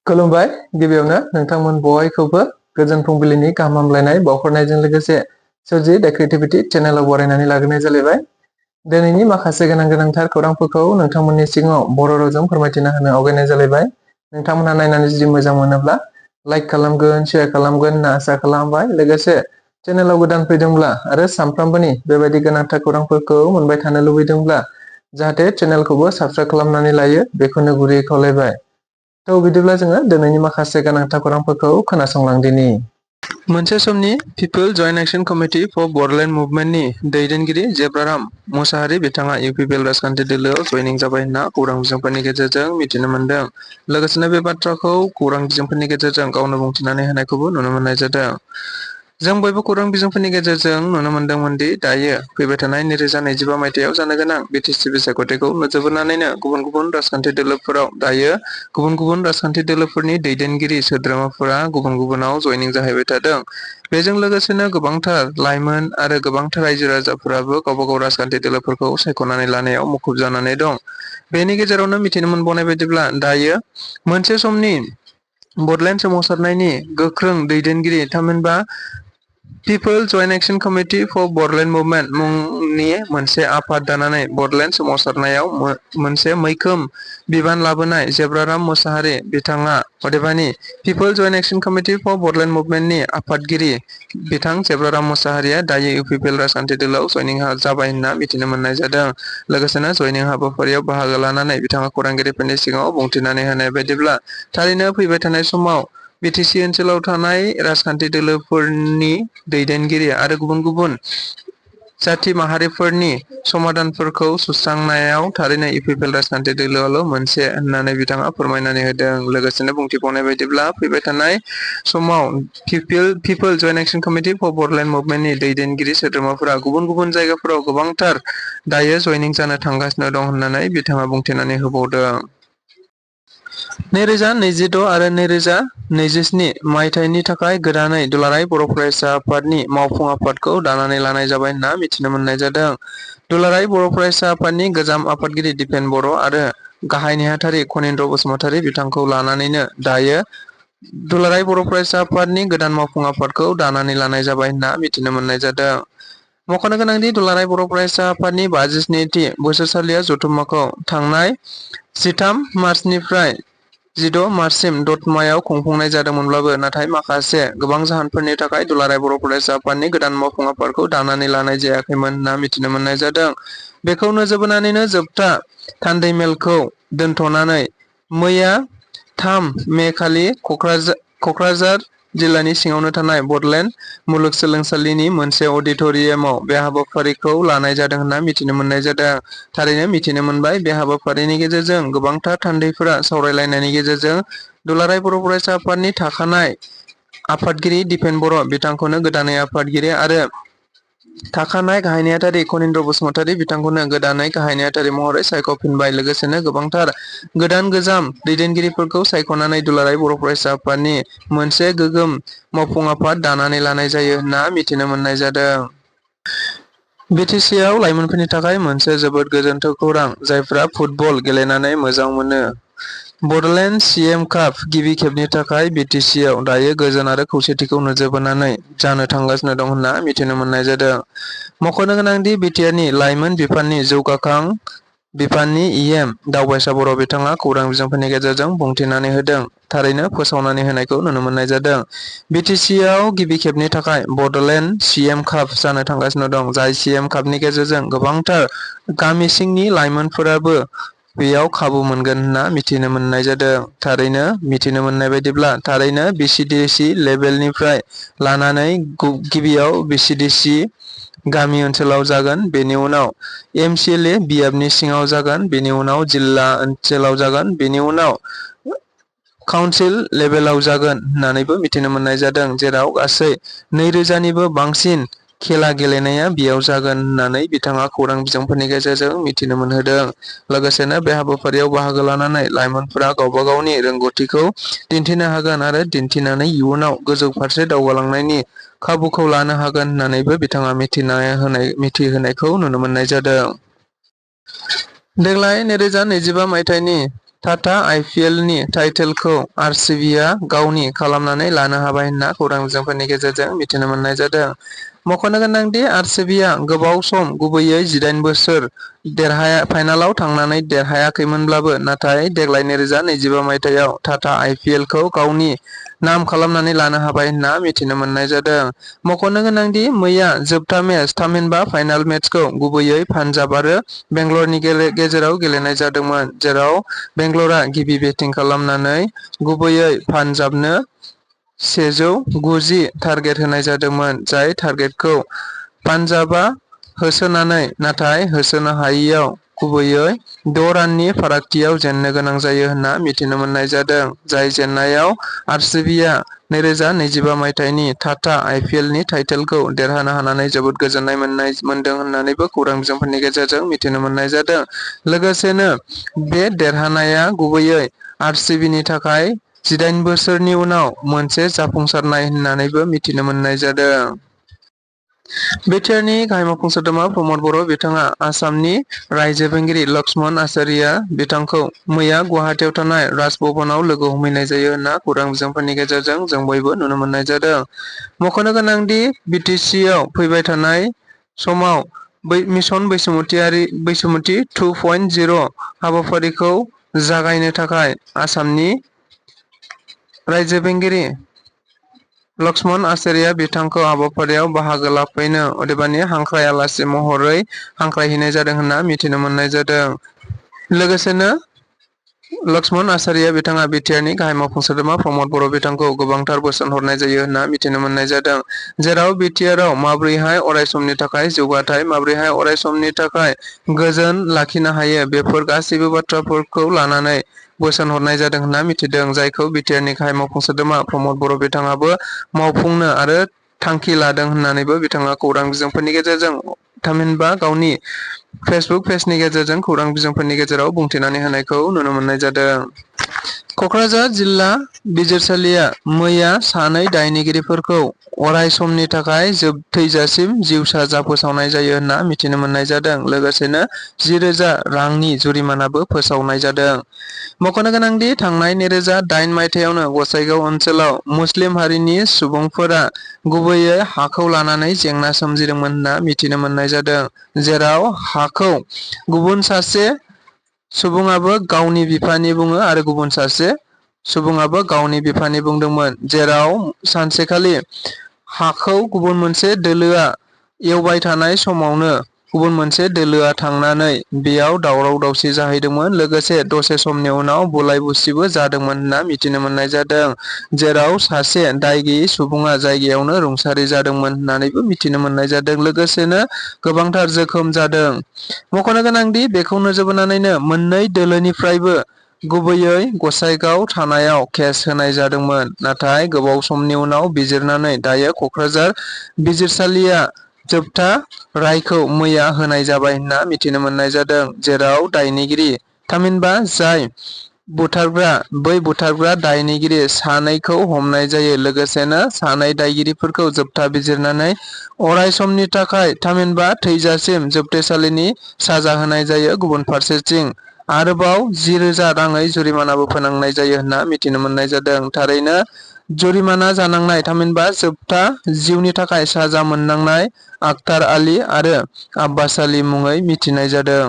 खुलुमबाय गिबियावनो नोंथांमोन बयखौबो गोजोन फुंबिलिनि गाहाम हामलायनाय बावहरनायजों लोगोसे सोरजि दा क्रिएटिभिटी चेनेलाव बरायनानै लाग्रोनाय जालायबाय। दिनैनि माखासे गोनांथार खौरांफोरखौ नोंथांमोननि सिगाङाव बर' रावजों फोरमायथिना होनो आवगायनाय जालायबाय। नोंथांमोनहा नायनानै जुदि मोजां मोनोब्ला लाइक खालामगोन, शेयार खालामगोन होनना आसा खालामबाय। लोगोसे चेनेलाव गोदान फैदोंब्ला आरो सानफ्रामबोनि बेबायदि गोनांथार खौरांफोरखौ मोनबाय थानो लुबैदोंब्ला जाहाथे चेनेलखौबो साबस्क्राइब खालामनानै लायो बेखौनो गुरै खावलायबाय। बिदिब्ला जोङो दिनैनि माखासे गोनांथार खौरांफोरखौ खोनासंलांदिनि। मोनसे समनि people joint action committee for Bodoland मुभमेन्टनि दैदेनगिरि जेब्राराम मुसाहारि बिथाङा इउपिपिएल राजखान्थि दोलोआव जयनिं जाबाय होनना खौरां बिजोंफोरनि गेजेरजों मिथिनो मोनदों। लोगोसेनो बे बाथ्राखौ खौरां बिजोंफोरनि गेजेरजों गावनो बुंथिनानै होनायखौबो नुनो मोननाय जादों। जों बयबो खौरां बिजोंफोरनि गेजेरजों नुनो मोनदोंमोन दि दायो फैबाय थानाय 2025 मायथाइयाव जानो गोनां बिटिसि बिसायख'थिखौ नोजोर बोनानैनो गुबुन गुबुन राजखान्थि दोलोफोराव दायो गुबुन गुबुन राजखान्थि दोलोफोरनि दैदेनगिरि सोद्रोमाफोरा गुबुन गुबुनाव जयनिं जाहैबाय थादों। बेजों लोगोसेनो गोबांथार लाइमोन आरो गोबांथार रायजो राजाफोराबो गावबा गाव राजखान्थि दोलोफोरखौ सायख'नानै लानायाव मुखुब जानानै दं। बेनि गेजेरावनो मिथिनो मोनबावनाय बायदिब्ला दायो मोनसे समनि बड'लेण्ड सोमावसारनायनि गोख्रों दैदेनगिरि थामहिनबा people joint action committee for Bodoland movement मुंनि मोनसे आफाद दानानै बड'लेण्ड सोमावसारनायाव मोनसे मैखोम बिबान लाबोनाय जेब्राराम मुसाहारि बिथाङा अदेबानि people joint action committee for Bodoland मुभमेन्टनि आफादगिरि बिथां जेब्राराम मुसाहारिया दायो इउपिपिएल राजखान्थि दोलोआव जयनिं जाबाय होनना मिथिनो मोननाय जादों। लोगोसेनो जयनिं हाबाफारियाव बाहागो लानानै बिथाङा खौरांगिरिफोरनि सिगाङाव बुंथिनानै होनाय बायदिब्ला थारैनो फैबाय थानाय समाव बिटिसि ओनसोलाव थानाय राजखान्थि दोलोफोरनि दैदेनगिरि आरो गुबुन गुबुन जाथि माहारिफोरनि समाधानफोरखौ सुस्रांनायाव थारैनो इउपिपिएल राजखान्थि दोलोआल' मोनसे होननानै बिथाङा फोरमायनानै होदों। लोगोसेनो बुंथिबावनाय बायदिब्ला फैबाय थानाय समाव people joint action committee for Bodoland मुभमेन्टनि दैदेनगिरि सोद्रोमाफोरा गुबुन गुबुन जायगाफोराव गोबांथार दायो जयनिं जानो थांगासिनो दं होननानै बिथाङा बुंथिनानै होबावदों। 2026 आरो 2027 मायथाइनि थाखाय गोदानै दुलाराय बर' फरायसा आफादनि मावफुं आफादखौ दानानै लानाय जाबाय होनना मिथिनो मोननाय जादों। दुलाराय बर' फरायसा आफादनि गोजाम आफादगिरि दिपेन बर' आरो गाहाय नेहाथारि खनीन्द्र बसुमतारी बिथांखौ लानानैनो दायो दुलाराय बर' फरायसा आफादनि गोदान मावफुं आफादखौ दानानै लानाय जाबाय होनना मिथिनो मोननाय जादों। मख'नो गोनांदि दुलाराय बर' फरायसा आफादनि 57थि बोसोरसालिया जथुम्माखौ थांनाय 13 मार्चनिफ्राय 16 मार्चसिम दतमायाव खुंफुंनाय जादोंमोनब्लाबो नाथाय माखासे गोबां जाहोनफोरनि थाखाय दुलाराय बर' फरायसा आफादनि गोदान मावफुं आफादखौ दानानै लानाय जायाखैमोन होनना मिथिनो मोननाय जादों। बेखौ नोजोर बोनानैनो जोबथा थान्दै मेलखौ दोनथ'नानै मैया 3 मे खालि क'क्राझार जिल्लानि सिङावनो थानाय बड'लेण्ड मुलुगसोलोंसालिनि मोनसे अडिट'रियामाव बे हाबाफारिखौ लानाय जादों होनना मिथिनो मोननाय जादों। थारैनो मिथिनो मोनबाय बे हाबाफारिनि गेजेरजों गोबांथार थान्दैफोरा सावरायलायनायनि गेजेरजों दुलाराय बर' फरायसा आफादनि थाखानाय आफादगिरि दिपेन बर' बिथांखौनो गोदानै आफादगिरि आरो थाखानाय गाहाय नेहाथारि खनीन्द्र बसुमतारी बिथांखौनो गोदानै गाहाय नेहाथारि महरै सायख'फिनबाय। लोगोसेनो गोबांथार गोदान गोजाम दैदेनगिरिफोरखौ सायख'नानै दुलाराय बर' फरायसा आफादनि मोनसे गोग्गोम मावफुं आफाद दानानै लानाय जायो होनना मिथिनो मोननाय जादों। बिटिसिआव लाइमोनफोरनि थाखाय मोनसे जोबोद गोजोनथाव खौरां जायफ्रा फुटबल गेलेनानै मोजां मोनो। बड'लेण्ड सीएम काप गिबि खेबनि थाखाय बिटिसिआव दायो गोजोन आरो खौसेथिखौ नोजोर बोनानै जानो थांगासिनो दं होनना मिथिनो मोननाय जादों। मख'नो गोनांदि बिटिआरनि लाइमोन बिफाननि जौगाखां बिफाननि इएम दावबायसा बर' बिथाङा खौरां बिजोंफोरनि गेजेरजों बुंथिनानै होदों। थारैनो फोसावनानै होनायखौ नुनो मोननाय जादों। बिटिसिआव गिबि खेबनि थाखाय बड'लेण्ड सीएम काप जानो थांगासिनो दं। जाय सीएम कापनि गेजेरजों गोबांथार गामि सिंनि लाइमोनफोराबो बेयाव खाबु मोनगोन होनना मिथिनो मोननाय जादों। थारैनो मिथिनो मोननाय बायदिब्ला थारैनो बिसिडिसि लेभेलनिफ्राय लानानै गिबियाव बिसिडिसि गामि ओनसोलाव जागोन, बेनि उनाव एमसिएलए बियाबनि सिङाव जागोन, बेनि उनाव जिल्ला ओनसोलाव जागोन, बेनि उनाव काउन्सिल लेभेलाव जागोन होननानैबो मिथिनो मोननाय जादों। जेराव गासै 2000निबो बांसिन खेला गेलेनाया बेयाव जागोन होननानै बिथाङा खौरां बिजोंफोरनि गेजेरजों मिथिनो मोनहोदों। लोगोसेनो बे हाबाफारियाव बाहागो लानानै लाइमोनफोरा गावबा गावनि रोंगौथिखौ दिन्थिनो हागोन आरो दिन्थिनानै इयुनाव गोजौ फारसे दावगालांनायनि खाबुखौ लानो हागोन होननानैबो बिथाङा मिथिहोनायखौ नुनो मोननाय जादों। देग्लाय 2025 मायथाइनि टाटा IPL नि टाइटेलखौ आरसिबिआ गावनि खालामनानै लानो हाबाय होनना खौरां बिजोंफोरनि गेजेरजों मिथिनो मोननाय जादों। मख'नो गोनांदि आरसिबिआ गोबाव सम गुबैयै 18 बोसोर फाइनालाव थांनानै देरहायाखैमोनब्लाबो नाथाय देग्लाय 2025 मायथाइयाव टाटा IPLखौ गावनि नाम खालामनानै लानो हाबाय होनना मिथिनो मोननाय जादों। मख'नो गोनांदि मैया जोबथा मेच थामहिनबा फाइनाल मेचखौ गुबैयै पान्जाब आरो बेंगलरनि गेजेराव गेलेनाय जादोंमोन, जेराव बेंगलरा गिबि बेटिं खालामनानै गुबैयै पान्जाबनो 190 टार्गेट होनाय जादोंमोन, जाय टार्गेटखौ पान्जाबआ होसोनानै नाथाय होसोनो हायैयाव गुबैयै 6 राननि फारागथियाव जेननो गोनां जायो होनना मिथिनो मोननाय जादों, जाय जेननायाव आरसिबिआ 2025 मायथाइनि टाटा IPLनि टाइटेलखौ देरहानो हानानै जोबोद गोजोननाय मोनदों होननानैबो खौरां बिजोंफोरनि गेजेरजों मिथिनो मोननाय जादों। लोगोसेनो बे देरहानाया गुबैयै आरसिबिनि थाखाय 18 बोसोरनि उनाव मोनसे जाफुंसारनाय होननानैबो मिथिनो मोननाय जादों। बिटिआरनि गाहाय मावफुं सोद्रोमा प्रमद बर' बिथाङा आसामनि रायजो बेंगिरि लक्ष्मण आचार्य बिथांखौ मैया गुवाहाटीआव थानाय राजभवनाव लोगो हमहैनाय जायो होनना खौरां बिजोंफोरनि गेजेरजों जों बयबो नुनो मोननाय जादों। मख'नो गोनांदि बिटिसिआव फैबाय थानाय समाव मिशन बैसोमुथि 2.0 हाबाफारिखौ जागायनो थाखाय आसामनि रायजो बेंगिरि लक्ष्मण आचार्य बिथांखौ हाबाफारियाव बाहागो लाफैनो अदेबानि हांख्राय महरै हांख्रायहैनाय जादों होनना मिथिनो मोननाय जादों। लोगोसेनो लक्ष्मण आचार्य बिथाङा बिटिआरनि गाहाय मावफुं सोद्रोमा प्रमद बर' बिथांखौ गोबांथार बोसोन हरनाय जायो होनना मिथिनो मोननाय जादों, जेराव बिटिआरआव माबोरैहाय अरायसमनि थाखाय जौगाथाय, माबोरैहाय अरायसमनि थाखाय गोजोन लाखिनो हायो, बेफोर गासैबो बाथ्राफोरखौ लानानै बोसोन हरनाय जादों होनना मिथिदों, जायखौ बिटिआरनि गाहाय मावफुं सोद्रोमा प्रमद बर' बिथाङाबो मावफुंनो आरो थांखि लादों होननानैबो बिथाङा खौरां बिजोंफोरनि गेजेरजों थामहिनबा गावनि फेसबुक पेजनि गेजेरजों खौरां बिजोंफोरनि गेजेराव बुंथिनानै होनायखौ नुनो मोननाय जादों। क'क्राझार जिल्ला बिजिरसालिया मैया सानै दायनिगिरिफोरखौ अराय समनि थाखाय थैजासिम जिउ साजा फोसावनाय जायो होनना मिथिनो मोननाय जादों। लोगोसेनो 10,000 रांनि जुरिमानाबो फोसावनाय जादों। मख'नो गोनांदि थांनाय 2008 मायथाइयावनो गसाइगाव ओनसोलाव मुस्लिम हारिनि सुबुंफोरा गुबैयै हाखौ लानानै जेंना सोमजिदोंमोन होनना मिथिनो मोननाय जादों, जेराव हाखौ गुबुन सासे सुबुङाबो गावनि बिफानि बुङो आरो गुबुन सासे सुबुङाबो गावनि बिफानि बुंदोंमोन, जेराव सानसेखालि हाखौ गुबुन मोनसे दोलोआ एवबाय थानाय समावनो गुबुन मोनसे दोलोआ थांनानै बेयाव दावराव दावसि जाहैदोंमोन, लोगोसे दसे समनि उनाव बुलाय बुसिबो जादोंमोन होनना मिथिनो मोननाय जादों, जेराव सासे दाय गैयै सुबुङा जायगायावनो रुंसारि जादोंमोन होननानैबो मिथिनो मोननाय जादों। लोगोसेनो गोबांथार जोखोम जादों। मख'नो गोनांदि बेखौ नोजोर बोनानैनो मोननै दोलोनिफ्रायबो गुबैयै गसाइगाव थानायाव केस होनाय जादोंमोन, नाथाय गोबाव समनि उनाव बिजिरनानै दायो क'क्राझार बिजिरसालिया जोबथा रायखौ मैया होनाय जाबाय होनना मिथिनो मोननाय जादों, जेराव दायनिगिरि थामहिनबा जाय बुथारग्रा बै बुथारग्रा दायनिगिरि सानैखौ हमनाय जायो। लोगोसेनो सानै दायगिरिफोरखौ जोबथा बिजिरनानै अराय समनि थाखाय थामहिनबा थैजासिम जोबथेसालिनि साजा होनाय जायो। गुबुन फारसेथिं आरोबाव 10,000 राङै जुरिमानाबो फोनांनाय जायो होनना मिथिनो मोननाय जादों। थारैनो जुरिमाना जानांनाय थामहिनबा जोबथा जिउनि थाखाय साजा मोननांनाय आखतार आली आरो आब्बास आली मुङै मिथिनाय जादों।